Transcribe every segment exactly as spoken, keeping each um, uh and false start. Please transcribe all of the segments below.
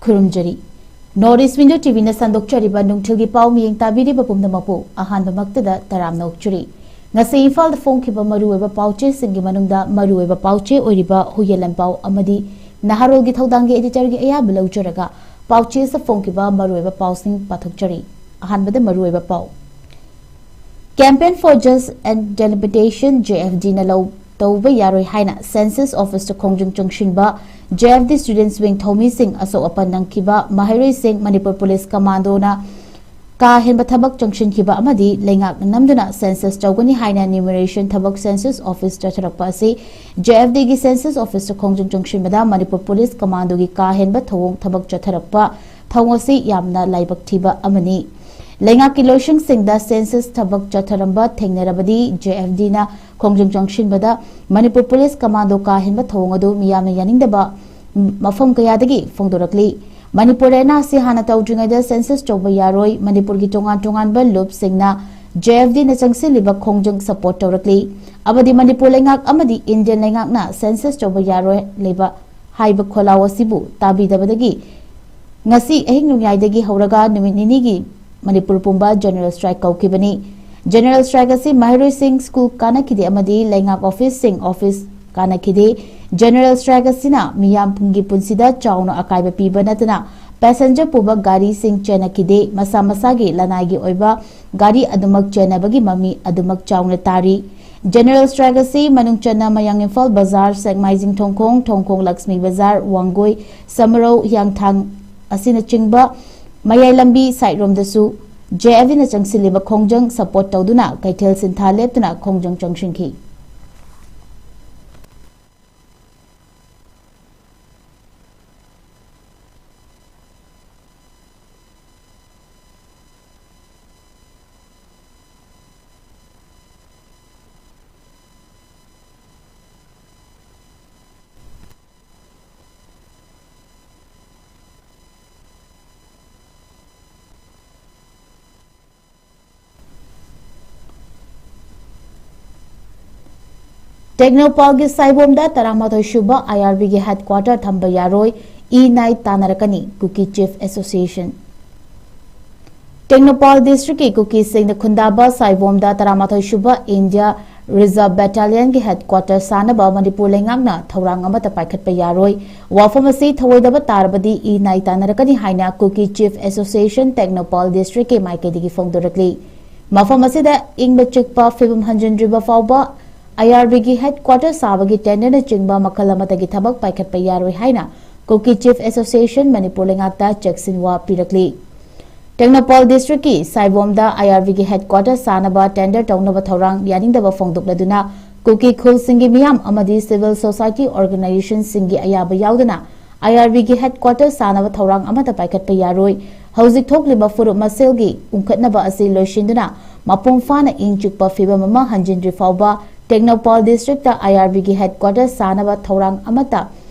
ꯈꯨꯔꯨꯝꯖꯔꯤ꯫ North East Window T Vꯅ ꯁꯟꯗꯣꯛꯆꯔꯤꯕ ꯅꯨꯡꯊꯤꯜꯒꯤ ꯄꯥꯎ ꯃꯤꯌꯦꯡ ꯇꯥꯕꯤꯔꯤꯕ ꯄꯨꯝꯅꯃꯛꯄꯨ ꯑꯍꯥꯟꯕꯃꯛꯇꯗ ꯇꯔꯥꯝꯅ ꯑꯣꯛꯆꯔꯤ꯫ ꯉꯁꯤ ꯏꯝꯐꯥꯜꯗ ꯐꯣꯡꯈꯤꯕ ꯃꯔꯨꯑꯣꯏꯕ ꯄꯥꯎꯆꯦꯁꯤꯡꯒꯤ ꯃꯅꯨꯡꯗ ꯃꯔꯨꯑꯣꯏꯕ ꯄꯥꯎꯆꯦ ꯑꯣꯏꯔꯤꯕ ꯍꯨꯌꯦꯂꯟ ꯄꯥꯎ ꯑꯃꯗꯤ ꯅꯍꯥꯔꯣꯜꯒꯤ ꯊꯧꯗꯥꯡꯒꯤ editorꯒꯤ ꯑꯌꯥꯕ ꯂꯧꯖꯔꯒ ꯄꯥꯎꯆꯦꯁꯤꯗ ꯐꯣꯡꯈꯤꯕ ꯃꯔꯨꯑꯣꯏꯕ ꯄꯥꯎꯁꯤꯡ ꯄꯥꯊꯣꯛꯆꯔꯤ꯫ ꯑꯍꯥꯟꯕꯗ ꯃꯔꯨꯑꯣꯏꯕ ꯄꯥꯎ꯫ Campaign for Justice and Delimitation, J F Dꯅ ꯂꯧ ꯇꯧꯕ ꯌꯥꯔꯣꯏ ꯍꯥꯏꯅ Census Officeꯇ ꯈꯣꯡꯖꯪ ꯆꯪꯁꯤꯟꯕ J F D Students Wing ꯊꯧꯃꯤꯁꯤꯡ ꯑꯁꯣꯛ ꯑꯄꯟ ꯅꯪꯈꯤꯕ ꯃꯍꯩꯔꯣꯏꯁꯤꯡ ꯃꯅꯤꯄꯨꯔ ꯄꯨꯂꯤꯁ ꯀꯃꯥꯟꯗꯣꯅ ꯀꯥ ꯍꯦꯟꯕ ꯊꯕꯛ ꯆꯪꯁꯤꯟꯈꯤꯕ ꯑꯃꯗꯤ ꯂꯩꯉꯥꯛ ꯅꯝꯗꯨꯅ census ꯇꯧꯒꯅꯤ ꯍꯥꯏꯅ numeration ꯊꯕꯛ Census Office ꯆꯠꯊꯔꯛꯄ ꯑꯁꯤ J F Dꯒꯤ Census Officeꯇ ꯈꯣꯡꯖꯪ ꯆꯪꯁꯤꯟꯕꯗ ꯃꯅꯤꯄꯨꯔ ꯄꯨꯂꯤꯁ ꯀꯃꯥꯟꯗꯣꯒꯤ ꯀꯥ ꯍꯦꯟꯕ ꯊꯧꯑꯣꯡ ꯊꯕꯛ ꯆꯠꯊꯔꯛꯄ ꯊꯧꯑꯣꯡ ꯑꯁꯤ ꯌꯥꯝꯅ ꯂꯥꯏꯕꯛ ꯊꯤꯕ ꯑꯃꯅꯤ꯫ ꯂꯩꯉꯥꯛꯀꯤ ꯂꯣꯏꯁꯪꯁꯤꯡꯗ census ꯊꯕꯛ ꯆꯠꯊꯔꯝꯕ ꯊꯦꯡꯅꯔꯕꯗꯤ J F Dꯅ ꯈꯣꯡꯖꯪ ꯆꯪꯁꯤꯟꯕꯗ ꯃꯅꯤꯄꯨꯔ ꯄꯨꯂꯤꯁ ꯀꯃꯥꯟꯗꯣ ꯀꯥ ꯍꯦꯟꯕ ꯊꯧꯑꯣꯡ ꯑꯗꯨ ꯃꯤꯌꯥꯝꯅ ꯌꯥꯅꯤꯡꯗꯕ ꯃꯐꯝ ꯀꯌꯥꯗꯒꯤ ꯐꯣꯡꯗꯣꯔꯛꯂꯤ꯫ ꯃꯅꯤꯄꯨꯔ ꯂꯩꯅꯥ ꯑꯁꯤ ꯍꯥꯟꯅ ꯇꯧꯗ꯭ꯔꯤꯉꯩꯗ census ꯇꯧꯕ ꯌꯥꯔꯣꯏ꯫ ꯃꯅꯤꯄꯨꯔꯒꯤ ꯇꯣꯉꯥꯟ ꯇꯣꯉꯥꯟꯕ ꯂꯨꯞꯁꯤꯡꯅ J F Dꯅ ꯆꯪꯁꯤꯜꯂꯤꯕ ꯈꯣꯡꯖꯪ support ꯇꯧꯔꯛꯂꯤ꯫ ꯑꯃꯗꯤ ꯃꯅꯤꯄꯨꯔ ꯂꯩꯉꯥꯛ ꯑꯃꯗꯤ Indian ꯂꯩꯉꯥꯛꯅ census ꯇꯧꯕ ꯌꯥꯔꯣꯏ ꯂꯩꯕ ꯍꯥꯏꯕ ꯈꯣꯜꯂꯥꯎ ꯑꯁꯤꯕꯨ ꯇꯥꯕꯤꯗꯕꯗꯒꯤ ꯉꯁꯤ ꯑꯍꯤꯡ ꯅꯣꯡꯌꯥꯏꯗꯒꯤ ꯍꯧꯔꯒ ꯅꯨꯃꯤꯠ ꯅꯤꯅꯤꯒꯤ ꯃꯅꯤꯄꯨꯔ ꯄꯨꯝꯕ general strike ꯀꯧꯈꯤꯕꯅꯤ꯫ General strike ꯑꯁꯤ ꯃꯍꯩꯔꯣꯏꯁꯤꯡ ꯁ꯭ꯀꯨꯜ ꯀꯥꯅꯈꯤꯗꯦ ꯑꯃꯗꯤ ꯂꯩꯉꯥꯛ ꯑꯣꯐꯤꯁꯁꯤꯡ ꯑꯣꯐꯤꯁ ꯀꯥꯅꯈꯤꯗꯦ꯫ General strike ꯑꯁꯤꯅ ꯃꯤꯌꯥꯝꯒꯤ ꯄꯨꯟꯁꯤꯗ ꯆꯥꯎꯅ ꯑꯀꯥꯏꯕ ꯄꯤꯕ ꯅꯠꯇꯅ passenger ꯄꯨꯕ ꯒꯥꯔꯤꯁꯤꯡ ꯆꯦꯟꯅꯈꯤꯗꯦ꯫ ꯃꯁꯥ ꯃꯁꯥꯒꯤ ꯂꯅꯥꯏꯒꯤ ꯑꯣꯏꯕ ꯒꯥꯔꯤ ꯑꯗꯨꯃꯛ ꯆꯦꯟꯅꯕꯒꯤ ꯃꯃꯤ ꯑꯗꯨꯃꯛ ꯆꯥꯎꯅ ꯇꯥꯔꯤ꯫ General strike ꯑꯁꯤ ꯃꯅꯨꯡ ꯆꯟꯅ ꯃꯌꯥꯡ ꯏꯝꯐꯥꯜ ꯕꯖꯥꯔ, ꯁꯦꯛꯃꯥꯏꯖꯤꯡ ꯊꯣꯡꯈꯣꯡ, ꯊꯣꯡꯈꯣꯡ ꯂꯛꯁꯃꯤ ꯕꯖꯥꯔ, ꯋꯥꯡꯒꯣꯏ, ꯁꯃꯔꯧ, ꯍꯤꯌꯥꯡꯊꯥꯡ ꯑꯁꯤꯅꯆꯤꯡꯕ ꯃꯌꯥꯏ ꯂꯝꯕꯤ side ꯔꯣꯝꯗꯁꯨ J F Dꯅ ꯆꯪꯁꯤꯜꯂꯤꯕ ꯈꯣꯡꯖꯪ support ꯇꯧꯗꯨꯅ ꯀꯩꯊꯦꯜ ꯁꯤꯟꯊꯥ ꯂꯦꯞꯇꯨꯅ ꯈꯣꯡꯖꯪ ꯆꯪꯁꯤꯟꯈꯤ꯫ ꯇꯦꯡꯅꯧꯄꯜꯒꯤ ꯁꯥꯏꯕꯣꯝꯗ ꯇꯔꯥꯃꯥꯊꯣꯏ ꯁꯨꯕ I R Bꯒꯤ headquarter ꯊꯝꯕ ꯌꯥꯔꯣꯏ꯫ ꯏ ꯅꯥꯏ ꯇꯥꯟꯅꯔꯛꯀꯅꯤ, ꯀꯨꯀꯤ ꯆꯤꯐ ꯑꯦꯁꯣꯁꯤꯌꯦꯁꯟ꯫ ꯇꯦꯡꯅꯧꯄꯥꯜ ꯗꯤꯁꯇ꯭ꯔꯤꯛꯀꯤ ꯀꯨꯀꯤꯁꯤꯡꯅ ꯈꯨꯟꯗꯥꯕ ꯁꯥꯏꯕꯣꯝꯗ ꯇꯔꯥꯃꯥꯊꯣꯏ ꯁꯨꯕ ꯏꯟꯗꯤꯌꯥ ꯔꯤꯖꯔꯚ ꯕꯦꯇꯥꯂꯤꯌꯟꯒꯤ ꯍꯦꯗꯀ꯭ꯋꯥꯇꯔ ꯁꯥꯅꯕ ꯃꯅꯤꯄꯨꯔ ꯂꯩꯉꯥꯛꯅ ꯊꯧꯔꯥꯡ ꯑꯃꯠꯇ ꯄꯥꯏꯈꯠꯄ ꯌꯥꯔꯣꯏ꯫ ꯋꯥꯐꯝ ꯑꯁꯤ ꯊꯧꯑꯣꯏꯗꯕ ꯇꯥꯔꯕꯗꯤ ꯏ ꯅꯥꯏ ꯇꯥꯟꯅꯔꯛꯀꯅꯤ ꯍꯥꯏꯅ ꯀꯨꯀꯤ ꯆꯤꯐ ꯑꯦꯁꯣꯁꯤꯌꯦꯁꯟ ꯇꯦꯡꯅꯧꯄꯥꯜ ꯗꯤꯁꯇ꯭ꯔꯤꯛꯀꯤ ꯃꯥꯏꯀꯩꯗꯒꯤ ꯐꯣꯡꯗꯣꯔꯛꯂꯤ꯫ ꯃꯐꯝ ꯑꯁꯤꯗ ꯏꯪꯕ ꯆꯤꯛꯄ ꯐꯤꯕꯝ ꯍꯟꯖꯤꯟꯗ꯭ꯔꯤꯕ ꯐꯥꯎꯕ ꯑꯥꯏ ꯑꯥꯔ ꯕꯤꯒꯤ ꯍꯦꯗꯀ꯭ꯋꯥꯇꯔ ꯁꯥꯕꯒꯤ ꯇꯦꯟꯗꯔꯅꯆꯤꯡꯕ ꯃꯈꯜ ꯑꯃꯠꯇꯒꯤ ꯊꯕꯛ ꯄꯥꯏꯈꯠꯄ ꯌꯥꯔꯣꯏ ꯍꯥꯏꯅ ꯀꯨꯀꯤ ꯆꯤꯐ ꯑꯦꯁꯣꯁꯤꯌꯦꯁꯟ ꯃꯅꯤꯄꯨꯔ ꯂꯩꯉꯥꯛꯇ ꯆꯦꯛꯁꯤꯟꯋꯥ ꯄꯤꯔꯛꯂꯤ꯫ ꯇꯦꯡꯅꯧꯄꯥꯜ ꯗꯤꯁꯇ꯭ꯔꯤꯛꯀꯤ ꯁꯥꯏꯕꯣꯝꯗ ꯑꯥꯏ ꯑꯥꯔ ꯕꯤꯒꯤ ꯍꯦꯗꯀ꯭ꯋꯥꯇꯔ ꯁꯥꯅꯕ ꯇꯦꯟꯗꯔ ꯇꯧꯅꯕ ꯊꯧꯔꯥꯡ ꯌꯥꯅꯤꯡꯗꯕ ꯐꯣꯡꯗꯣꯛꯂꯗꯨꯅ ꯀꯨꯀꯤ ꯈꯨꯜꯁꯤꯡꯒꯤ ꯃꯤꯌꯥꯝ ꯑꯃꯗꯤ ꯁꯤꯚꯤꯜ ꯁꯣꯁꯥꯏꯇꯤ ꯑꯣꯔꯒꯅꯥꯏꯖꯦꯁꯟꯁꯤꯡꯒꯤ ꯑꯌꯥꯕ ꯌꯥꯎꯗꯅ ꯑꯥꯏ ꯑꯥꯔ ꯕꯤꯒꯤ ꯍꯦꯗꯀ꯭ꯋꯥꯇꯔ ꯁꯥꯅꯕ ꯊꯧꯔꯥꯡ ꯑꯃꯠꯇ ꯄꯥꯏꯈꯠꯄ ꯌꯥꯔꯣꯏ꯫ ꯍꯧꯖꯤꯛ ꯊꯣꯛꯂꯤꯕ ꯐꯨꯔꯨꯞ ꯃꯁꯦꯜꯒꯤ ꯎꯪꯈꯠꯅꯕ ꯑꯁꯤ ꯂꯣꯏꯁꯤꯟꯗꯨꯅ ꯃꯄꯨꯡ ꯐꯥꯅ ꯏꯪ ꯆꯤꯛꯄ ꯐꯤꯕꯝ ꯑꯃ ꯍꯟꯖꯤꯟꯗ꯭ꯔꯤ ꯐꯥꯎꯕ ꯇꯦꯡꯅꯧꯄꯥꯜ ꯗꯤꯁꯇ꯭ꯔꯤꯛꯇ ꯑꯥꯏ ꯑꯥꯔ ꯕꯤꯒꯤ ꯍꯦꯗꯀ꯭ꯋꯥꯇꯔ ꯁꯥꯅꯕ ꯊꯧꯔꯥꯡ ꯑꯃꯠꯇ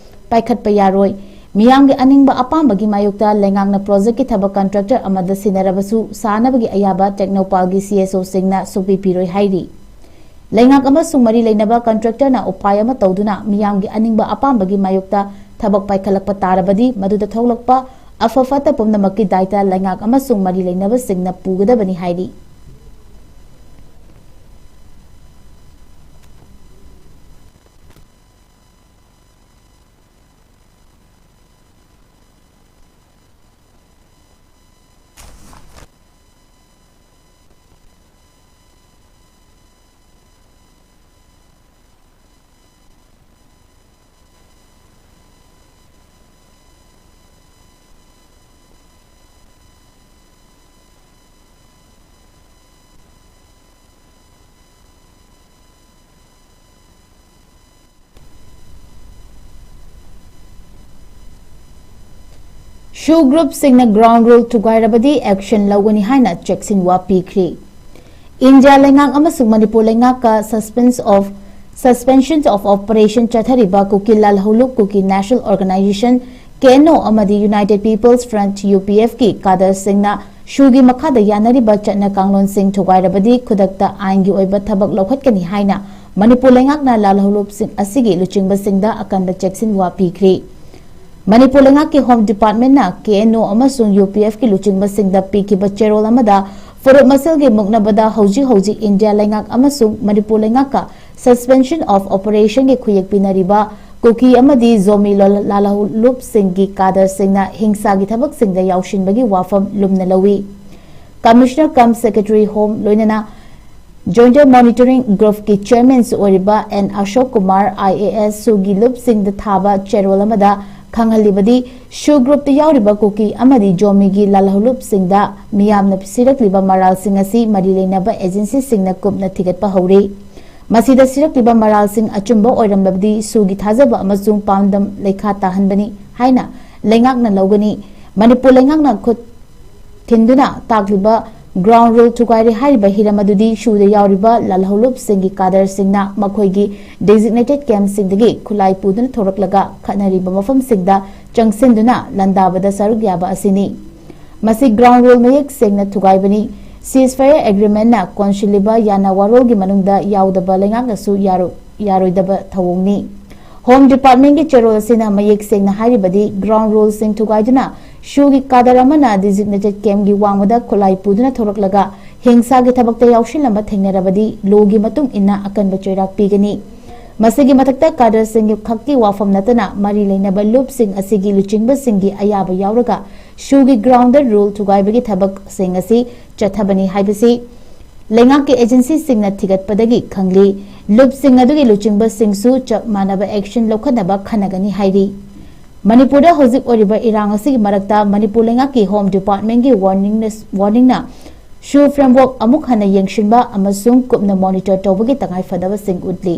ꯄꯥꯏꯈꯠꯄ ꯌꯥꯔꯣꯏ꯫ ꯃꯤꯌꯥꯝꯒꯤ ꯑꯅꯤꯡꯕ ꯑꯄꯥꯝꯕꯒꯤ ꯃꯥꯌꯣꯛꯇ ꯂꯩꯉꯥꯛꯅ ꯄ꯭ꯔꯣꯖꯦꯛꯀꯤ ꯊꯕꯛ ꯀꯟꯇ꯭ꯔꯦꯛꯇꯔ ꯑꯃꯗ ꯁꯤꯟꯅꯔꯕꯁꯨ ꯁꯥꯅꯕꯒꯤ ꯑꯌꯥꯕ ꯇꯦꯡꯅꯧꯄꯥꯜꯒꯤ ꯁꯤ ꯑꯦꯁ ꯑꯣꯁꯤꯡꯅ ꯁꯨꯛꯄꯤ ꯄꯤꯔꯣꯏ ꯍꯥꯏꯔꯤ꯫ ꯂꯩꯉꯥꯛ ꯑꯃꯁꯨꯡ ꯃꯔꯤ ꯂꯩꯅꯕ ꯀꯟꯇ꯭ꯔꯦꯛꯇꯔꯅ ꯎꯄꯥꯏ ꯑꯃ ꯇꯧꯗꯨꯅ ꯃꯤꯌꯥꯝꯒꯤ ꯑꯅꯤꯡꯕ ꯑꯄꯥꯝꯕꯒꯤ ꯃꯥꯌꯣꯛꯇ ꯊꯕꯛ ꯄꯥꯏꯈꯠꯂꯛꯄ ꯇꯥꯔꯕꯗꯤ ꯃꯗꯨꯗ ꯊꯣꯛꯂꯛꯄ ꯑꯐ ꯐꯠꯇ ꯄꯨꯝꯅꯃꯛꯀꯤ ꯗꯥꯏꯇ ꯂꯩꯉꯥꯛ ꯑꯃꯁꯨꯡ ꯃꯔꯤ ꯂꯩꯅꯕꯁꯤꯡꯅ ꯄꯨꯒꯗꯕꯅꯤ ꯍꯥꯏꯔꯤ꯫ ꯁꯨ ꯒ꯭ꯔꯨꯞꯁꯤꯡꯅ ꯒ꯭ꯔꯥꯎꯟ ꯔꯨꯜ ꯊꯨꯒꯥꯏꯔꯕꯗꯤ ꯑꯦꯛꯁꯟ ꯂꯧꯒꯅꯤ ꯍꯥꯏꯅ ꯆꯦꯛꯁꯤꯟꯋꯥ ꯄꯤꯈ꯭ꯔꯤ꯫ ꯏꯟꯗꯤꯌꯥ ꯂꯩꯉꯥꯛ ꯑꯃꯁꯨꯡ Manipur ꯂꯩꯉꯥꯛꯀ suspension of, suspension of operation ꯆꯠꯊꯔꯤꯕ ꯀꯨꯀꯤ ꯂꯥꯜꯍꯧꯂꯨꯞ ꯀꯨꯀꯤ ꯅꯦꯁꯅꯦꯜ ꯑꯣꯔꯒꯅꯥꯏꯖꯦꯁꯟ, ꯀꯦ ꯑꯦꯟ ꯑꯣ, ꯑꯃꯗꯤ United People's Front, ꯌꯨ ꯄꯤ ꯑꯦꯐꯀꯤ ꯀꯥꯗꯔꯁꯤꯡꯅ ꯁꯨꯒꯤ ꯃꯈꯥꯗ ꯌꯥꯅꯔꯤꯕ ꯆꯠꯅ ꯀꯥꯡꯂꯣꯟꯁꯤꯡ ꯊꯨꯒꯥꯏꯔꯕꯗꯤ ꯈꯨꯗꯛꯇ ꯑꯥꯏꯟꯒꯤ ꯑꯣꯏꯕ ꯊꯕꯛ ꯂꯧꯈꯠꯀꯅꯤ ꯍꯥꯏꯅ ꯃꯅꯤꯄꯨꯔ ꯂꯩꯉꯥꯛꯅ ꯂꯥꯜꯍꯧꯂꯨꯞꯁꯤꯡ ꯑꯁꯤꯒꯤ ꯂꯨꯆꯤꯡꯕꯁꯤꯡꯗ ꯑꯀꯟꯕ ꯆꯦꯛꯁꯤꯟꯋꯥ ꯄꯤꯈ꯭ꯔꯤ꯫ ꯃꯅꯤꯄꯨꯔ ꯂꯩꯉꯥꯛꯀꯤ ꯍꯣꯝ ꯗꯤꯄꯥꯔꯠꯃꯦꯟꯅ ꯀꯦ ꯑꯦꯟ ꯑꯣ ꯑꯃꯁꯨꯡ ꯌꯨ ꯄꯤ ꯑꯦꯐꯀꯤ ꯂꯨꯆꯤꯡꯕꯁꯤꯡꯗ ꯄꯤꯈꯤꯕ ꯆꯦꯔꯣꯜ ꯑꯃꯗ ꯐꯨꯔꯨꯞ ꯃꯁꯦꯜꯒꯤ ꯃꯨꯛꯅꯕꯗ ꯍꯧꯖꯤꯛ ꯍꯧꯖꯤꯛ ꯏꯟꯗꯤꯌꯥ ꯂꯩꯉꯥꯛ ꯑꯃꯁꯨꯡ ꯃꯅꯤꯄꯨꯔ ꯂꯩꯉꯥꯛꯀ Suspension of Operationꯒꯤ ꯈꯨꯌꯦꯛ ꯄꯤꯅꯔꯤꯕ ꯀꯨꯀꯤ ꯑꯃꯗꯤ ꯖꯣꯃꯤ ꯂꯣ-, ꯂꯥꯜꯍꯧꯂꯨꯞꯁꯤꯡꯒꯤ ꯀꯥꯗꯔꯁꯤꯡꯅ ꯍꯤꯡꯁꯥꯒꯤ ꯊꯕꯛꯁꯤꯡꯗ ꯌꯥꯎꯁꯤꯟꯕꯒꯤ ꯋꯥꯐꯝ ꯂꯨꯝꯅ ꯂꯧꯏ꯫ Commissioner cum Secretary Home ꯂꯣꯏꯅꯅ Joint Monitoring Groupꯀꯤ Chairmanꯁꯨ ꯑꯣꯏꯔꯤꯕ and Ashok Kumar, I A S, ꯁꯨꯒꯤ ꯂꯨꯞꯁꯤꯡꯗ ꯊꯥꯕ ꯆꯦꯔꯣꯜ ꯑꯃꯗ ꯈꯪꯍꯜꯂꯤꯕꯗꯤ, ꯁꯨ groupꯇ ꯌꯥꯎꯔꯤꯕ ꯀꯨꯀꯤ ꯑꯃꯗꯤ ꯖꯣꯃꯤꯒꯤ ꯂꯥꯜꯍꯧꯂꯨꯞꯁꯤꯡꯗ ꯃꯤꯌꯥꯝꯅ ꯁꯤꯔꯛꯂꯤꯕ ꯃꯔꯥꯜꯁꯤꯡ ꯑꯁꯤ ꯃꯔꯤ ꯂꯩꯅꯕ agencyꯁꯤꯡꯅ ꯀꯨꯞꯅ ꯊꯤꯒꯠꯄ ꯍꯧꯔꯤ꯫ ꯃꯁꯤꯗ ꯁꯤꯔꯛꯂꯤꯕ ꯃꯔꯥꯜꯁꯤꯡ ꯑꯆꯨꯝꯕ ꯑꯣꯏꯔꯝꯂꯕꯗꯤ ꯁꯨꯒꯤ ꯊꯥꯖꯕ ꯑꯃꯁꯨꯡ ꯄꯥꯟꯗꯝ ꯂꯩꯈꯥ ꯇꯥꯍꯟꯕꯅꯤ ꯍꯥꯏꯅ ꯂꯩꯉꯥꯛꯅ ꯂꯧꯒꯅꯤ꯫ ꯃꯅꯤꯄꯨꯔ ꯂꯩꯉꯥꯛꯅ ꯈꯨꯠ ꯊꯤꯟꯗꯨꯅ ꯇꯥꯛꯂꯤꯕ ground rule ꯊꯨꯒꯥꯏꯔꯦ ꯍꯥꯏꯔꯤꯕ ꯍꯤꯔꯝ ꯑꯗꯨꯗꯤ ꯁꯨꯗ ꯌꯥꯎꯔꯤꯕ ꯂꯥꯜꯍꯧꯂꯨꯞꯁꯤꯡꯒꯤ ꯀꯥꯗꯔꯁꯤꯡꯅ ꯃꯈꯣꯏꯒꯤ designated campꯁꯤꯡꯗꯒꯤ ꯈꯨꯠꯂꯥꯏ ꯄꯨꯗꯨꯅ ꯊꯣꯔꯛꯂꯒ ꯈꯠꯅꯔꯤꯕ ꯃꯐꯝꯁꯤꯡꯗ ꯆꯪꯁꯤꯟꯗꯨꯅ ꯂꯥꯟꯗꯥꯕꯗ ꯁꯔꯨꯛ ꯌꯥꯕ ꯑꯁꯤꯅꯤ꯫ ꯃꯁꯤ ground rule ꯃꯌꯦꯛ ꯁꯦꯡꯅ ꯊꯨꯒꯥꯏꯕꯅꯤ꯫ Ceasefire Agreementꯅ ꯀꯣꯟꯁꯤꯜꯂꯤꯕ ꯌꯥꯅ ꯋꯥꯔꯣꯜꯒꯤ ꯃꯅꯨꯡꯗ ꯌꯥꯎꯗꯕ ꯂꯩꯉꯥꯛꯅꯁꯨ ꯌꯥꯔꯣ-, ꯌꯥꯔꯣꯏꯗꯕ ꯊꯧꯑꯣꯡꯅꯤ꯫ Home Departmentꯀꯤ ꯆꯦꯔꯣꯜ ꯑꯁꯤꯅ ꯃꯌꯦꯛ ꯁꯦꯡꯅ ꯍꯥꯏꯔꯤꯕꯗꯤ ground ruleꯁꯤꯡ ꯊꯨꯒꯥꯏꯗꯨꯅ ꯁꯨꯒꯤ ꯀꯥꯗꯔ ꯑꯃꯅ designated campꯀꯤ ꯋꯥꯡꯃꯗ ꯈꯨꯠꯂꯥꯏ ꯄꯨꯗꯨꯅ ꯊꯣꯔꯛꯂꯒ ꯍꯤꯡꯁꯥꯒꯤ ꯊꯕꯛꯇ ꯌꯥꯎꯁꯤꯜꯂꯝꯕ ꯊꯦꯡꯅꯔꯕꯗꯤ lawꯒꯤ ꯃꯇꯨꯡ ꯏꯟꯅ ꯑꯀꯟꯕ ꯆꯩꯔꯥꯛ ꯄꯤꯒꯅꯤ꯫ ꯃꯁꯤꯒꯤ ꯃꯊꯛꯇ ꯀꯥꯗꯔꯁꯤꯡꯒꯤ ꯈꯛꯀꯤ ꯋꯥꯐꯝ ꯅꯠꯇꯅ ꯃꯔꯤ ꯂꯩꯅꯕ ꯂꯨꯞꯁꯤꯡ ꯑꯁꯤꯒꯤ ꯂꯨꯆꯤꯡꯕꯁꯤꯡꯒꯤ ꯑꯌꯥꯕ ꯌꯥꯎꯔꯒ ꯁꯨꯒꯤ groundꯗ rule ꯊꯨꯒꯥꯏꯕꯒꯤ ꯊꯕꯛꯁꯤꯡ ꯑꯁꯤ ꯆꯠꯊꯕꯅꯤ ꯍꯥꯏꯕꯁꯤ ꯂꯩꯉꯥꯛꯀꯤ agencyꯁꯤꯡꯅ ꯊꯤꯒꯠꯄꯗꯒꯤ ꯈꯪꯂꯤ꯫ ꯂꯨꯞꯁꯤꯡ ꯑꯗꯨꯒꯤ ꯂꯨꯆꯤꯡꯕꯁꯤꯡꯁꯨ ꯆꯞ ꯃꯥꯟꯅꯕ action ꯂꯧꯈꯠꯅꯕ ꯈꯟꯅꯒꯅꯤ ꯍꯥꯏꯔꯤ꯫ ꯃꯅꯤꯄꯨꯔꯗ ꯍꯧꯖꯤꯛ ꯑꯣꯏꯔꯤꯕ ꯏꯔꯥꯡ ꯑꯁꯤꯒꯤ ꯃꯔꯛꯇ ꯃꯅꯤꯄꯨꯔ ꯂꯩꯉꯥꯛꯀꯤ Home Departmentꯀꯤ warningꯅ, warningꯅ SoO framework ꯑꯃꯨꯛ ꯍꯟꯅ ꯌꯦꯡꯁꯤꯟꯕ ꯑꯃꯁꯨꯡ ꯀꯨꯞꯅ monitor ꯇꯧꯕꯒꯤ ꯇꯉꯥꯏꯐꯗꯕꯁꯤꯡ ꯎꯠꯂꯤ꯫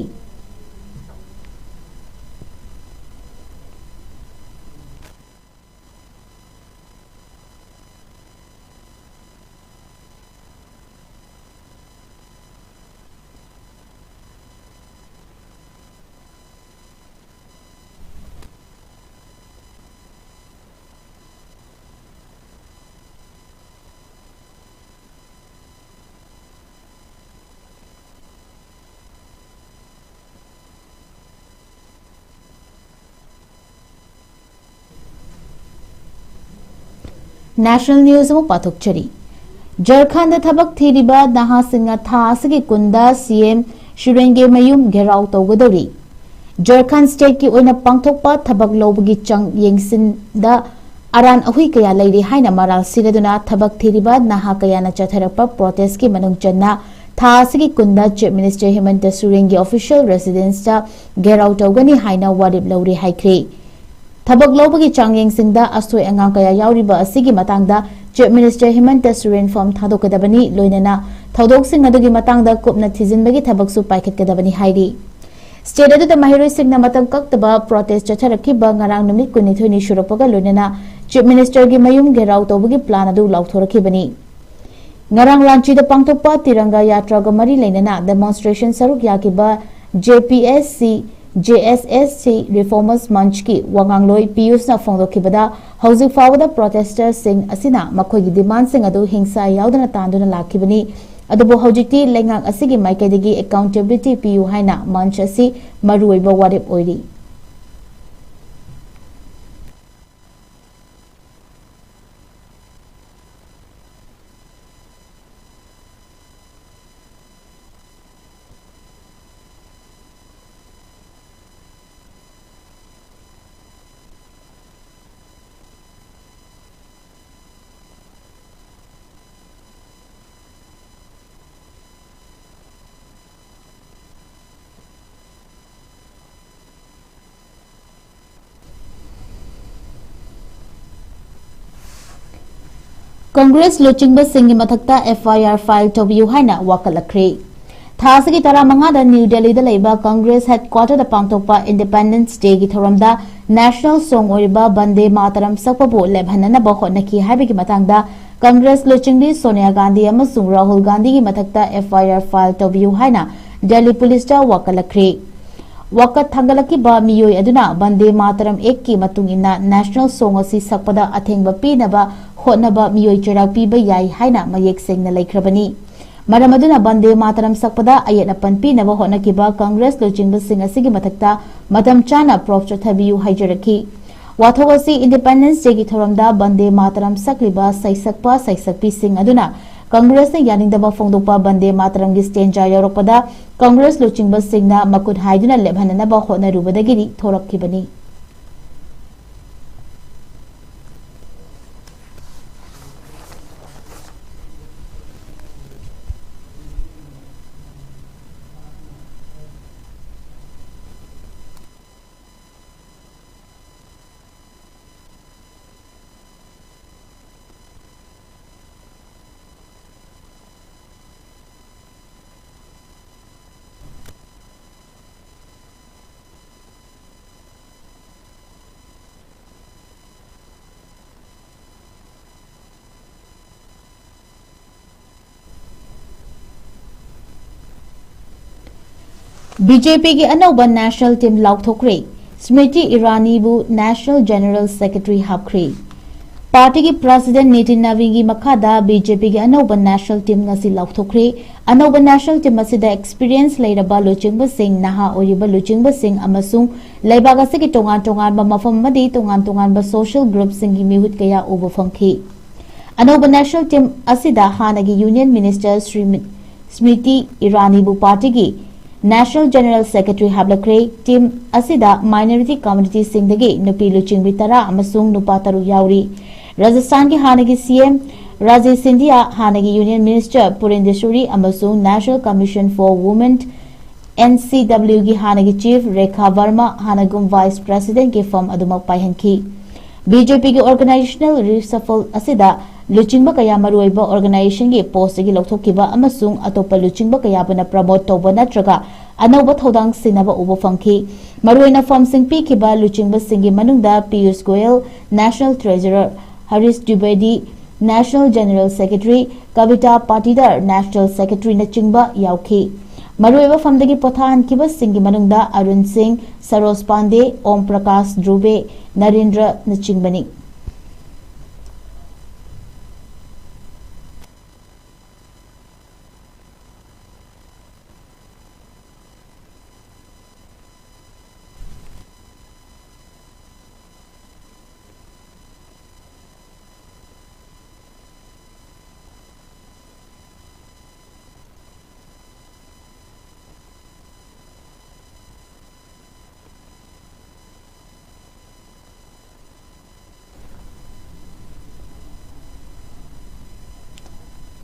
National News ꯑꯃꯨꯛ ꯄꯥꯊꯣꯛꯆꯔꯤ꯫ ꯖꯔꯈꯟꯗ ꯊꯕꯛ ꯊꯤꯔꯤꯕ ꯅꯍꯥꯁꯤꯡꯅ ꯊꯥ ꯑꯁꯤꯒꯤ ꯀꯨꯟꯗ ꯁꯤ ꯑꯦꯝ ꯁꯨꯔꯦꯟꯒꯤ ꯃꯌꯨꯝ ꯘꯦꯔꯥꯎ ꯇꯧꯒꯗꯧꯔꯤ꯫ ꯖꯔꯈꯟꯗ ꯁ꯭ꯇꯦꯠꯀꯤ ꯑꯣꯏꯅ ꯄꯥꯡꯊꯣꯛꯄ ꯊꯕꯛ ꯂꯧꯕꯒꯤ ꯆꯥꯡ ꯌꯦꯡꯁꯤꯟꯗ ꯑꯔꯥꯟ ꯑꯍꯨꯏ ꯀꯌꯥ ꯂꯩꯔꯤ ꯍꯥꯏꯅ ꯃꯔꯥꯜ ꯁꯤꯔꯗꯨꯅ ꯊꯕꯛ ꯊꯤꯔꯤꯕ ꯅꯍꯥ ꯀꯌꯥꯅ ꯆꯠꯊꯔꯛꯄ ꯄ꯭ꯔꯣꯇꯦꯁꯀꯤ ꯃꯅꯨꯡ ꯆꯟꯅ ꯊꯥ ꯑꯁꯤꯒꯤ ꯀꯨꯟꯗ ꯆꯤꯐ ꯃꯤꯅꯤꯁꯇꯔ ꯍꯤꯃꯟꯇ ꯁꯨꯔꯦꯟꯒꯤ ꯑꯣꯐꯤꯁꯤꯌꯦꯜ ꯔꯦꯁꯤꯗꯦꯟꯁꯇ ꯘꯦꯔꯥꯎ ꯇꯧꯒꯅꯤ ꯍꯥꯏꯅ ꯋꯥꯔꯦꯞ ꯂꯧꯔꯦ ꯍꯥꯏꯈ꯭ꯔꯦ꯫ ꯊꯕꯛ ꯂꯧꯕꯒꯤ ꯆꯥꯡꯌꯦꯡꯁꯤꯡꯗ ꯑꯁꯣꯏ ꯑꯉꯥꯝ ꯀꯌꯥ ꯌꯥꯎꯔꯤꯕ ꯑꯁꯤꯒꯤ ꯃꯇꯥꯡꯗ ꯆꯤꯐ ꯃꯤꯅꯤꯁꯇꯔ ꯍꯤꯃꯟꯇ ꯁꯨꯔꯦꯟ ꯐꯣꯝ ꯊꯥꯗꯣꯛꯀꯗꯕꯅꯤ, ꯂꯣꯏꯅꯅ ꯊꯧꯗꯣꯛꯁꯤꯡ ꯑꯗꯨꯒꯤ ꯃꯇꯥꯡꯗ ꯀꯨꯞꯅ ꯊꯤꯖꯤꯟꯕꯒꯤ ꯊꯕꯛꯁꯨ ꯄꯥꯏꯈꯠꯀꯗꯕꯅꯤ ꯍꯥꯏꯔꯤ꯫ ꯁ꯭ꯇꯦꯠ ꯑꯗꯨꯗ ꯃꯍꯩꯔꯣꯏꯁꯤꯡꯅ ꯃꯇꯝ ꯀꯛꯇꯕ ꯄ꯭ꯔꯣꯇꯦꯁ ꯆꯠꯊꯔꯛꯈꯤꯕ ꯉꯔꯥꯡ ꯅꯨꯃꯤꯠ ꯀꯨꯟꯅꯤꯊꯣꯏꯅꯤ ꯁꯨꯔꯛꯄꯒ ꯂꯣꯏꯅꯅ ꯆꯤꯐ ꯃꯤꯅꯤꯁꯇꯔꯒꯤ ꯃꯌꯨꯝ ꯘꯦꯔꯥꯎ ꯇꯧꯕꯒꯤ ꯄ꯭ꯂꯥꯟ ꯑꯗꯨ ꯂꯥꯎꯊꯣꯔꯛꯈꯤꯕꯅꯤ꯫ ꯉꯔꯥꯡ ꯂꯥꯟꯆꯤꯗ ꯄꯥꯡꯊꯣꯛꯄ ꯇꯤꯔꯪꯒꯥ ꯌꯥꯇ꯭ꯔꯥꯒ ꯃꯔꯤ ꯂꯩꯅꯅ ꯗꯦꯃꯣꯟꯁꯇ꯭ꯔꯦꯁꯟ ꯁꯔꯨꯛ ꯌꯥꯈꯤꯕ J P S C, J ꯑꯦꯁ ꯑꯦꯁ ꯁꯤ ꯔꯤꯐꯣꯔꯃꯔꯁ ꯃꯟꯆꯀꯤ ꯋꯥꯉꯥꯡꯂꯣꯏ ꯄꯤꯌꯨꯁꯅ ꯐꯣꯡꯗꯣꯛꯈꯤꯕꯗ, ꯍꯧꯖꯤꯛ ꯐꯥꯎꯕꯗ ꯄ꯭ꯔꯣꯇꯦꯁꯇꯔꯁꯤꯡ ꯑꯁꯤꯅ ꯃꯈꯣꯏꯒꯤ ꯗꯤꯃꯥꯟꯁꯤꯡ ꯑꯗꯨ ꯍꯤꯡꯁꯥ ꯌꯥꯎꯗꯅ ꯇꯥꯟꯗꯨꯅ ꯂꯥꯛꯈꯤꯕꯅꯤ꯫ ꯑꯗꯨꯕꯨ ꯍꯧꯖꯤꯛꯇꯤ ꯂꯩꯉꯥꯛ ꯑꯁꯤꯒꯤ ꯃꯥꯏꯀꯩꯗꯒꯤ ꯑꯦꯀꯥꯎꯟꯇꯦꯕꯤꯂꯤꯇꯤ ꯄꯤꯌꯨ ꯍꯥꯏꯅ ꯃꯟꯆ ꯑꯁꯤ ꯃꯔꯨꯑꯣꯏꯕ ꯋꯥꯔꯦꯞ ꯑꯣꯏꯔꯤ꯫ ꯀꯪꯒ꯭ꯔꯦꯁ ꯂꯨꯆꯤꯡꯕꯁꯤꯡꯒꯤ ꯃꯊꯛꯇ ꯑꯦꯐ ꯑꯥꯏ ꯑꯥꯔ ꯐꯥꯏꯜ ꯇꯧꯕꯤꯌꯨ ꯍꯥꯏꯅ ꯋꯥꯀꯠꯂꯛꯈ꯭ꯔꯦ꯫ ꯊꯥ ꯑꯁꯤꯒꯤ ꯇꯔꯥꯃꯉꯥꯗ ꯅ꯭ꯌꯨ ꯗꯦꯜꯂꯤꯗ ꯂꯩꯕ ꯀꯪꯒ꯭ꯔꯦꯁ ꯍꯦꯗꯀ꯭ꯋꯥꯇꯔꯗ ꯄꯥꯡꯊꯣꯛꯄ ꯏꯟꯗꯤꯄꯦꯟꯗꯦꯟꯁ ꯗꯦꯒꯤ ꯊꯧꯔꯝꯗ ꯅꯦꯁꯅꯦꯜ ꯁꯣꯡ ꯑꯣꯏꯔꯤꯕ ꯕꯟꯗꯦ ꯃꯥꯇꯔꯝ ꯁꯛꯄꯕꯨ ꯂꯦꯞꯍꯟꯅꯅꯕ ꯍꯣꯠꯅꯈꯤ ꯍꯥꯏꯕꯒꯤ ꯃꯇꯥꯡꯗ ꯀꯪꯒ꯭ꯔꯦꯁ ꯂꯨꯆꯤꯡꯕꯤ ꯁꯣꯅꯤꯌꯥ ꯒꯥꯟꯙꯤ ꯑꯃꯁꯨꯡ ꯔꯥꯍꯨꯜ ꯒꯥꯟꯙꯤꯒꯤ ꯃꯊꯛꯇ ꯑꯦꯐ ꯑꯥꯏ ꯑꯥꯔ ꯐꯥꯏꯜ ꯇꯧꯕꯤꯌꯨ ꯍꯥꯏꯅ ꯗꯦꯜꯂꯤ ꯄꯨꯂꯤꯁꯇ ꯋꯥꯀꯠꯂꯛꯈ꯭ꯔꯦ꯫ ꯋꯥꯀꯠ ꯊꯥꯡꯒꯠꯂꯛꯈꯤꯕ ꯃꯤꯑꯣꯏ ꯑꯗꯨꯅ ꯕꯟꯗꯦ ꯃꯥꯇꯔꯝ ꯑꯦꯛꯀꯤ ꯃꯇꯨꯡ ꯏꯟꯅ ꯅꯦꯁꯅꯦꯜ ꯁꯣꯡ ꯑꯁꯤ ꯁꯛꯄꯗ ꯑꯊꯤꯡꯕ ꯄꯤꯅꯕ ꯍꯣꯠꯅꯕ ꯃꯤꯑꯣꯏ ꯆꯩꯔꯥꯛ ꯄꯤꯕ ꯌꯥꯏ ꯍꯥꯏꯅ ꯃꯌꯦꯛ ꯁꯦꯡꯅ ꯂꯩꯈ꯭ꯔꯕꯅꯤ꯫ ꯃꯔꯝ ꯑꯗꯨꯅ ꯕꯟꯗꯦ ꯃꯥꯇꯔꯝ ꯁꯛꯄꯗ ꯑꯌꯦꯠ ꯑꯄꯟ ꯄꯤꯅꯕ ꯍꯣꯠꯅꯈꯤꯕ ꯀꯪꯒ꯭ꯔꯦꯁ ꯂꯨꯆꯤꯡꯕꯁꯤꯡ ꯑꯁꯤꯒꯤ ꯃꯊꯛꯇ ꯃꯇꯝ ꯆꯥꯅ ꯄ꯭ꯔꯣꯕ ꯆꯠꯊꯕꯤꯌꯨ ꯍꯥꯏꯖꯔꯛꯈꯤ꯫ ꯋꯥꯊꯣꯛ ꯑꯁꯤ Independence Dayꯒꯤ ꯊꯧꯔꯝꯗ ꯕꯟꯗꯦ ꯃꯥꯇꯔꯝ ꯁꯛꯂꯤꯕ ꯁꯩꯁꯛꯄ ꯁꯩꯁꯛꯄꯤꯁꯤꯡ ꯑꯗꯨꯅ ꯀꯪꯒ꯭ꯔꯦꯁꯅ ꯌꯥꯅꯤꯡꯗꯕ ꯐꯣꯡꯗꯣꯛꯄ ꯕꯟꯗꯦ ꯃꯥꯇꯔꯝꯒꯤ stanza ꯌꯥꯎꯔꯛꯄꯗ ꯀꯪꯒ꯭ꯔꯦꯁ ꯂꯨꯆꯤꯡꯕꯁꯤꯡꯅ ꯃꯈꯨꯠ ꯍꯥꯏꯗꯨꯅ ꯂꯦꯞꯍꯟꯅꯅꯕ ꯍꯣꯠꯅꯔꯨꯕꯗꯒꯤꯗꯤ ꯊꯣꯔꯛꯈꯤꯕꯅꯤ꯫ BJPꯒꯤ ꯑꯅꯧꯕ national team ꯂꯥꯎꯊꯣꯛꯈ꯭ꯔꯦ꯫ ꯁ꯭ꯃ꯭ꯔꯤꯇꯤ ꯏꯔꯥꯅꯤꯕꯨ national general secretary ꯍꯥꯞꯈ꯭ꯔꯦ꯫ Partyꯒꯤ president Nitin ꯅꯕꯤꯟꯒꯤ ꯃꯈꯥꯗ BJPꯒꯤ ꯑꯅꯧꯕ national team ꯉꯁꯤ ꯂꯥꯎꯊꯣꯛꯈ꯭ꯔꯦ꯫ ꯑꯅꯧꯕ national team ꯑꯁꯤꯗ experience ꯂꯩꯔꯕ ꯂꯨꯆꯤꯡꯕꯁꯤꯡ, ꯅꯍꯥ ꯑꯣꯏꯔꯤꯕ ꯂꯨꯆꯤꯡꯕꯁꯤꯡ ꯑꯃꯁꯨꯡ ꯂꯩꯕꯥꯛ ꯑꯁꯤꯒꯤ ꯇꯣꯉꯥꯟ ꯇꯣꯉꯥꯟꯕ ꯃꯐꯝ ꯑꯃꯗꯤ ꯇꯣꯉꯥꯟ ꯇꯣꯉꯥꯟꯕ social groupꯁꯤꯡꯒꯤ ꯃꯤꯍꯨꯠ ꯀꯌꯥ ꯎꯕ ꯐꯪꯈꯤ꯫ ꯑꯅꯧꯕ national team ꯑꯁꯤꯗ ꯍꯥꯟꯅꯒꯤ union minister ꯁ꯭ꯔꯤꯃ-, ꯁ꯭ꯃ꯭ꯔꯤꯇꯤ ꯏꯔꯥꯅꯤꯕꯨ partyꯒꯤ national general secretary ꯍꯥꯞꯂꯛꯈ꯭ꯔꯦ꯫ Team ꯑꯁꯤꯗ minority communityꯁꯤꯡꯗꯒꯤ ꯅꯨꯄꯤ ꯂꯨꯆꯤꯡꯕꯤ ꯇꯔꯥ ꯑꯃꯁꯨꯡ ꯅꯨꯄꯥ ꯇꯔꯨꯛ ꯌꯥꯎꯔꯤ꯫ ꯔꯥꯖꯁꯊꯥꯟꯒꯤ ꯍꯥꯟꯅꯒꯤ CM ꯔꯥꯖꯦ ꯁꯤꯟꯙꯤꯌꯥ, ꯍꯥꯟꯅꯒꯤ union minister ꯄꯨꯔꯦꯟꯗꯦꯁꯣꯔꯤ ꯑꯃꯁꯨꯡ National Commission for Women, NCWꯒꯤ ꯍꯥꯟꯅꯒꯤ chief ꯔꯦꯈꯥ ꯚꯔꯃ ꯍꯥꯟꯅꯒꯨꯝ vice presidentꯀꯤ ꯐꯝ ꯑꯗꯨꯃꯛ ꯄꯥꯏꯍꯟꯈꯤ꯫ BJPꯒꯤ organizational reshuffle ꯑꯁꯤꯗ ꯂꯨꯆꯤꯡꯕ ꯀꯌꯥ ꯃꯔꯨꯑꯣꯏꯕ organizationꯒꯤ postꯇꯒꯤ ꯂꯧꯊꯣꯛꯈꯤꯕ ꯑꯃꯁꯨꯡ ꯑꯇꯣꯞꯄ ꯂꯨꯆꯤꯡꯕ ꯀꯌꯥꯕꯨꯅ promote ꯇꯧꯕ ꯅꯠꯇ꯭ꯔꯒ ꯑꯅꯧꯕ ꯊꯧꯗꯥꯡ ꯁꯤꯟꯅꯕ ꯎꯕ ꯐꯪꯈꯤ꯫ ꯃꯔꯨꯑꯣꯏꯅ ꯐꯝꯁꯤꯡ ꯄꯤꯈꯤꯕ ꯂꯨꯆꯤꯡꯕꯁꯤꯡꯒꯤ ꯃꯅꯨꯡꯗ Piyush Goyal, national treasurer, Harish ꯗ꯭ꯋꯤꯕꯦꯗꯤ, national general secretary, ꯀꯕꯤꯇꯥ ꯄꯥꯇꯤꯗꯔ, national secretaryꯅꯆꯤꯡꯕ ꯌꯥꯎꯈꯤ꯫ ꯃꯔꯨꯑꯣꯏꯕ ꯐꯝꯗꯒꯤ ꯄꯣꯊꯥꯍꯟꯈꯤꯕꯁꯤꯡꯒꯤ ꯃꯅꯨꯡꯗ ꯑꯔꯨꯟ ꯁꯤꯡ, ꯁꯔꯣꯖ ꯄꯥꯟꯗꯦ, ꯑꯣꯝ ꯄ꯭ꯔꯀꯥꯁ ꯗ꯭ꯔꯨꯕꯦ, ꯅꯔꯦꯟꯗ꯭ꯔꯅꯆꯤꯡꯕꯅꯤ꯫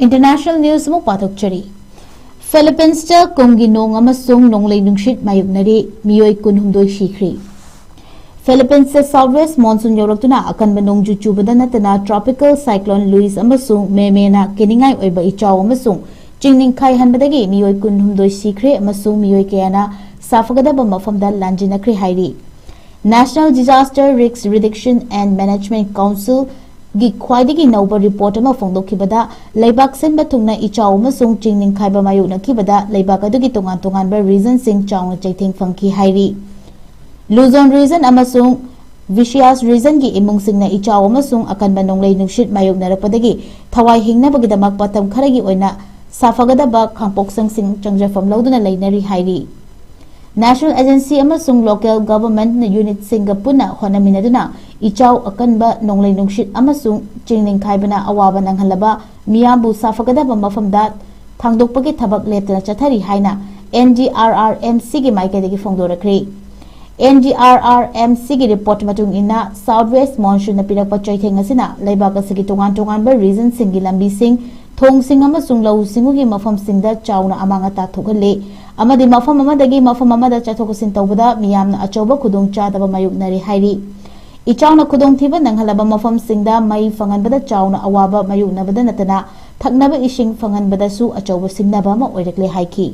International news ꯑꯃꯨꯛ ꯄꯥꯊꯣꯛꯆꯔꯤ꯫ Philippines ꯇ ꯀꯨꯝꯒꯤ ꯅꯣꯡ ꯑꯃꯁꯨꯡ ꯅꯣꯡꯂꯩ ꯅꯨꯡꯁꯤꯠ ꯃꯥꯌꯣꯛꯅꯔꯤ, ꯃꯤꯑꯣꯏ ꯀꯨꯟꯍꯨꯝꯗꯣꯏ ꯁꯤꯈ꯭ꯔꯤ꯫ Philippines ꯇ south west monsoon ꯌꯧꯔꯛꯇꯨꯅ ꯑꯀꯟꯕ ꯅꯣꯡꯖꯨ ꯆꯨꯕꯗ ꯅꯠꯇꯅ tropical cyclone Luis ꯑꯃꯁꯨꯡ ꯃꯦꯃꯦꯅ ꯀꯤꯅꯤꯡꯉꯥꯏ ꯑꯣꯏꯕ ꯏꯆꯥꯎ ꯑꯃꯁꯨꯡ ꯆꯤꯡ ꯅꯤꯡꯈꯥꯏꯍꯟꯕꯗꯒꯤ ꯃꯤꯑꯣꯏ ꯀꯨꯟꯍꯨꯝꯗꯣꯏ ꯁꯤꯈ꯭ꯔꯦ ꯑꯃꯁꯨꯡ ꯃꯤꯑꯣꯏ ꯀꯌꯥꯅ ꯁꯥꯐꯒꯗꯕ ꯃꯐꯝꯗ ꯂꯥꯟꯖꯤꯟꯅꯈ꯭ꯔꯦ ꯍꯥꯏꯔꯤ꯫ National Disaster Risk Reduction and Management Council ꯒꯤ ꯈ꯭ꯋꯥꯏꯗꯒꯤ ꯅꯧꯕ report ꯑꯃ ꯐꯣꯡꯗꯣꯛꯈꯤꯕꯗ, ꯂꯩꯕꯥꯛ ꯁꯤꯟꯕ ꯊꯨꯡꯅ ꯏꯆꯥꯎ ꯑꯃꯁꯨꯡ ꯆꯤꯡ ꯅꯤꯡꯈꯥꯏꯕ ꯃꯥꯌꯣꯛꯅꯈꯤꯕꯗ ꯂꯩꯕꯥꯛ ꯑꯗꯨꯒꯤ ꯇꯣꯉꯥꯟ ꯇꯣꯉꯥꯟꯕ region ꯁꯤꯡ ꯆꯥꯎꯅ ꯆꯩꯊꯦꯡ ꯐꯪꯈꯤ ꯍꯥꯏꯔꯤ꯫ Luzon region ꯑꯃꯁꯨꯡ Visayas region ꯒꯤ ꯏꯃꯨꯡꯁꯤꯡꯅ ꯏꯆꯥꯎ ꯑꯃꯁꯨꯡ ꯑꯀꯟꯕ ꯅꯣꯡꯂꯩ ꯅꯨꯡꯁꯤꯠ ꯃꯥꯌꯣꯛꯅꯔꯛꯄꯗꯒꯤ ꯊꯋꯥꯏ ꯍꯤꯡꯅꯕꯒꯤꯗꯃꯛ ꯃꯇꯝ ꯈꯔꯒꯤ ꯑꯣꯏꯅ ꯁꯥꯐꯒꯗꯕ ꯈꯥꯡꯄꯣꯛꯁꯪꯁꯤꯡ ꯆꯪꯖꯐꯝ ꯂꯧꯗꯨꯅ ꯂꯩꯅꯔꯤ ꯍꯥꯏꯔꯤ꯫ National agency ꯑꯃꯁꯨꯡ local government unit ꯁꯤꯡꯒ ꯄꯨꯟꯅ ꯍꯣꯠꯅꯃꯤꯟꯅꯗꯨꯅ ꯏꯆꯥꯎ, ꯑꯀꯟꯕ ꯅꯣꯡꯂꯩ ꯅꯨꯡꯁꯤꯠ ꯑꯃꯁꯨꯡ ꯆꯤꯡ ꯅꯤꯡꯈꯥꯏꯕꯅ ꯑꯋꯥꯕ ꯅꯪꯍꯜꯂꯕ ꯃꯤꯌꯥꯝꯕꯨ ꯁꯥꯐꯒꯗꯕ ꯃꯐꯝꯗ ꯊꯥꯡꯗꯣꯛꯄꯒꯤ ꯊꯕꯛ ꯂꯦꯞꯇꯅ ꯆꯠꯊꯔꯤ ꯍꯥꯏꯅ N D R R M C ꯒꯤ ꯃꯥꯏꯀꯩꯗꯒꯤ ꯐꯣꯡꯗꯣꯔꯛꯈ꯭ꯔꯦ꯫ N D R R M C ꯒꯤ report ꯃꯇꯨꯡ ꯏꯟꯅ, south west monsoon ꯅ ꯄꯤꯔꯛꯄ ꯆꯩꯊꯦꯡ ꯑꯁꯤꯅ ꯂꯩꯕꯥꯛ ꯑꯁꯤꯒꯤ ꯇꯣꯉꯥꯟ ꯇꯣꯉꯥꯟꯕ region ꯁꯤꯡꯒꯤ ꯂꯝꯕꯤꯁꯤꯡ, ꯊꯣꯡꯁꯤꯡ ꯑꯃꯁꯨꯡ ꯂꯧꯎ ꯁꯤꯡꯎꯒꯤ ꯃꯐꯝꯁꯤꯡꯗ ꯆꯥꯎꯅ ꯑꯃꯥꯡ ꯑꯇꯥ ꯊꯣꯛꯍꯜꯂꯦ ꯑꯃꯗꯤ ꯃꯐꯝ ꯑꯃꯗꯒꯤ ꯃꯐꯝ ꯑꯃꯗ ꯆꯠꯊꯣꯛ ꯆꯠꯁꯤꯟ ꯇꯧꯕꯗ ꯃꯤꯌꯥꯝꯅ ꯑꯆꯧꯕ ꯈꯨꯗꯣꯡꯆꯥꯗꯕ ꯃꯥꯌꯣꯛꯅꯔꯦ ꯍꯥꯏꯔꯤ꯫ ꯏꯆꯥꯎꯅ ꯈꯨꯗꯣꯡꯊꯤꯕ ꯅꯪꯍꯜꯂꯕ ꯃꯐꯝꯁꯤꯡꯗ ꯃꯩ ꯐꯪꯍꯟꯕꯗ ꯆꯥꯎꯅ ꯑꯋꯥꯕ ꯃꯥꯌꯣꯛꯅꯕꯗ ꯅꯠꯇꯅ, ꯊꯛꯅꯕ ꯏꯁꯤꯡ ꯐꯪꯍꯟꯕꯗꯁꯨ ꯑꯆꯧꯕ ꯁꯤꯡꯅꯕ ꯑꯃ ꯑꯣꯏꯔꯛꯂꯦ ꯍꯥꯏꯈꯤ꯫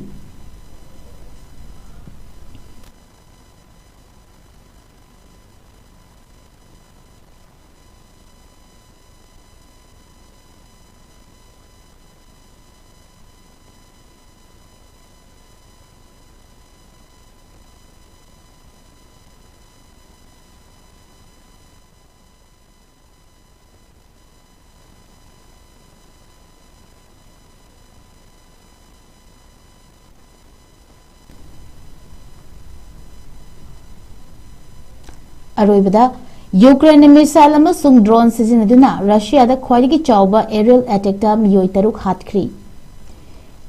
ꯑꯔꯣꯏꯕꯗ, ꯌꯨꯀ꯭ꯔꯦꯟꯅ missile ꯑꯃꯁꯨꯡ drone ꯁꯤꯖꯤꯟꯅꯗꯨꯅ ꯔꯁꯤꯌꯥꯗ ꯈ꯭ꯋꯥꯏꯗꯒꯤ ꯆꯥꯎꯕ aerial attack ꯇ ꯃꯤꯑꯣꯏ ꯇꯔꯨꯛ ꯍꯥꯠꯈ꯭ꯔꯤ꯫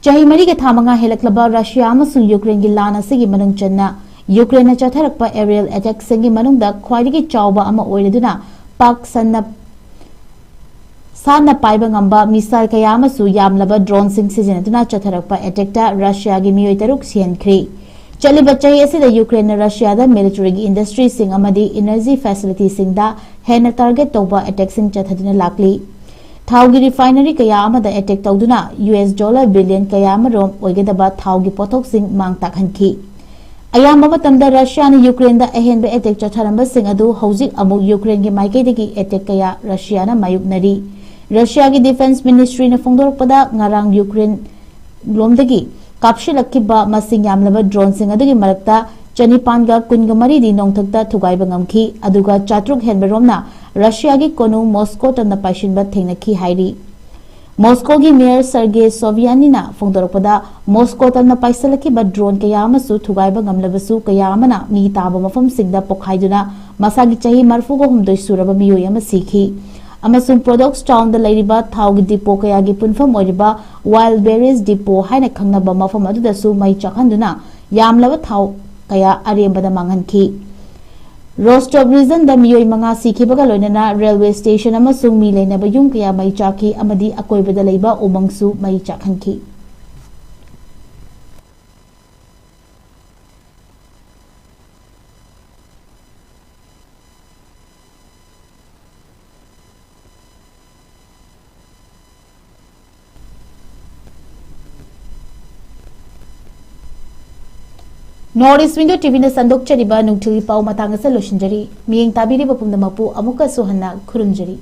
ꯆꯍꯤ ꯃꯔꯤꯒ ꯊꯥ ꯃꯉꯥ ꯍꯦꯜꯂꯛꯂꯕ ꯔꯁꯤꯌꯥ ꯑꯃꯁꯨꯡ ꯌꯨꯀ꯭ꯔꯦꯟꯒꯤ ꯂꯥꯟ ꯑꯁꯤꯒꯤ ꯃꯅꯨꯡ ꯆꯟꯅ ꯌꯨꯀ꯭ꯔꯦꯟꯅ ꯆꯠꯊꯔꯛꯄ aerial attack ꯁꯤꯡꯒꯤ ꯃꯅꯨꯡꯗ ꯈ꯭ꯋꯥꯏꯗꯒꯤ ꯆꯥꯎꯕ ꯑꯃ ꯑꯣꯏꯔꯗꯨꯅ ꯄꯥꯛ ꯁꯟꯅ ꯁꯥꯟꯅ ꯄꯥꯏꯕ ꯉꯝꯕ missile ꯀꯌꯥ ꯑꯃꯁꯨ ꯌꯥꯝꯂꯕ droneꯁꯤꯡ ꯁꯤꯖꯤꯟꯅꯗꯨꯅ ꯆꯠꯊꯔꯛꯄ attackꯇ Russiaꯒꯤ ꯃꯤꯑꯣꯏ ꯇꯔꯨꯛ ꯁꯤꯍꯟꯈ꯭ꯔꯤ꯫ ꯆꯠꯂꯤꯕ ꯆꯍꯤ ꯑꯁꯤꯗ Ukraineꯅ Russiaꯗ militaryꯒꯤ industryꯁꯤꯡ ꯑꯃꯗꯤ energy facilityꯁꯤꯡꯗ ꯍꯦꯟꯅ target ꯇꯧꯕ attackꯁꯤꯡ ꯆꯠꯊꯗꯨꯅ ꯂꯥꯛꯂꯤ꯫ ꯊꯥꯎꯒꯤ refinery ꯀꯌꯥ ꯑꯃꯗ attack ꯇꯧꯗꯨꯅ US dollar billion ꯀꯌꯥ ꯑꯃꯔꯣꯝ ꯑꯣꯏꯒꯗꯕ ꯊꯥꯎꯒꯤ ꯄꯣꯠꯊꯣꯛꯁꯤꯡ ꯃꯥꯡ ꯇꯥꯛꯍꯟꯈꯤ꯫ ꯑꯌꯥꯝꯕ ꯃꯇꯝꯗ Russiaꯅ Ukraineꯗ ꯑꯍꯦꯟꯕ attack ꯆꯠꯊꯔꯝꯕꯁꯤꯡ ꯑꯗꯨ ꯍꯧꯖꯤꯛ ꯑꯃꯨꯛ Ukraineꯒꯤ ꯃꯥꯏꯀꯩꯗꯒꯤ attack ꯀꯌꯥ Russiaꯅ ꯃꯥꯌꯣꯛꯅꯔꯤ꯫ Russiaꯒꯤ Defence Ministryꯅ ꯐꯣꯡꯗꯣꯔꯛꯄꯗ, ꯉꯔꯥꯡ Ukraine ꯂꯣꯝꯗꯒꯤ ꯀꯥꯞꯁꯤꯜꯂꯛꯈꯤꯕ ꯃꯁꯤꯡ ꯌꯥꯝꯂꯕ droneꯁꯤꯡ ꯑꯗꯨꯒꯤ ꯃꯔꯛꯇ ꯆꯅꯤꯄꯥꯟꯒ ꯀꯨꯟꯒ ꯃꯔꯤꯗꯤ ꯅꯣꯡꯊꯛꯇ ꯊꯨꯒꯥꯏꯕ ꯉꯝꯈꯤ, ꯑꯗꯨꯒ ꯆꯥꯇ꯭ꯔꯨꯛ ꯍꯦꯟꯕ ꯔꯣꯝꯅ Russiaꯒꯤ ꯀꯣꯅꯨꯡ Moscow ꯇꯝꯅ ꯄꯥꯏꯁꯤꯟꯕ ꯊꯦꯡꯅꯈꯤ ꯍꯥꯏꯔꯤ꯫ Moscowꯒꯤ Mayor Sergei Sobyanina ꯐꯣꯡꯗꯣꯔꯛꯄꯗ, Moscow ꯇꯝꯅ ꯄꯥꯏꯁꯤꯜꯂꯛꯈꯤꯕ drone ꯀꯌꯥ ꯑꯃꯁꯨ ꯊꯨꯒꯥꯏꯕ ꯉꯝꯂꯕꯁꯨ, ꯀꯌꯥ ꯑꯃꯅ ꯃꯤ ꯇꯥꯕ ꯃꯐꯝꯁꯤꯡꯗ ꯄꯣꯈꯥꯏꯗꯨꯅ ꯃꯁꯥꯒꯤ ꯆꯍꯤ ꯃꯔꯤꯐꯨꯒ ꯍꯨꯝꯗꯣꯏ ꯁꯨꯔꯕ ꯃꯤꯑꯣꯏ ꯑꯃ ꯁꯤꯈꯤ꯫ ꯑꯃꯁꯨꯡ Products Townꯗ ꯂꯩꯔꯤꯕ ꯊꯥꯎꯒꯤ depot ꯀꯌꯥꯒꯤ ꯄꯨꯟꯐꯝ ꯑꯣꯏꯔꯤꯕ Wild Berries Depot ꯍꯥꯏꯅ ꯈꯪꯅꯕ ꯃꯐꯝ ꯑꯗꯨꯗꯁꯨ ꯃꯩ ꯆꯥꯛꯍꯟꯗꯨꯅ ꯌꯥꯝꯂꯕ ꯊꯥꯎ ꯀꯌꯥ ꯑꯔꯦꯝꯕꯗ ꯃꯥꯡꯍꯟꯈꯤ꯫ Rostov regionꯗ ꯃꯤꯑꯣꯏ ꯃꯉꯥ ꯁꯤꯈꯤꯕꯒ ꯂꯣꯏꯅꯅ railway station ꯑꯃꯁꯨꯡ ꯃꯤ ꯂꯩꯅꯕ ꯌꯨꯝ ꯀꯌꯥ ꯃꯩ ꯆꯥꯛꯈꯤ ꯑꯃꯗꯤ ꯑꯀꯣꯏꯕꯗ ꯂꯩꯕ ꯎꯃꯪꯁꯨ ꯃꯩ ꯆꯥꯛꯍꯟꯈꯤ꯫ North East Window TVꯅ ꯁꯟꯗꯣꯛꯆꯔꯤꯕ ꯅꯨꯡꯊꯤꯜꯒꯤ ꯄꯥꯎ ꯃꯇꯥꯡ ꯑꯁꯤꯗ ꯂꯣꯏꯁꯤꯟꯖꯔꯤ꯫ ꯃꯤꯠꯌꯦꯡ ꯇꯥꯕꯤꯔꯤꯕ ꯄꯨꯝꯅꯃꯛꯄꯨ ꯑꯃꯨꯛꯀꯁꯨ ꯍꯟꯅ ꯈꯨꯔꯨꯝꯖꯔꯤ꯫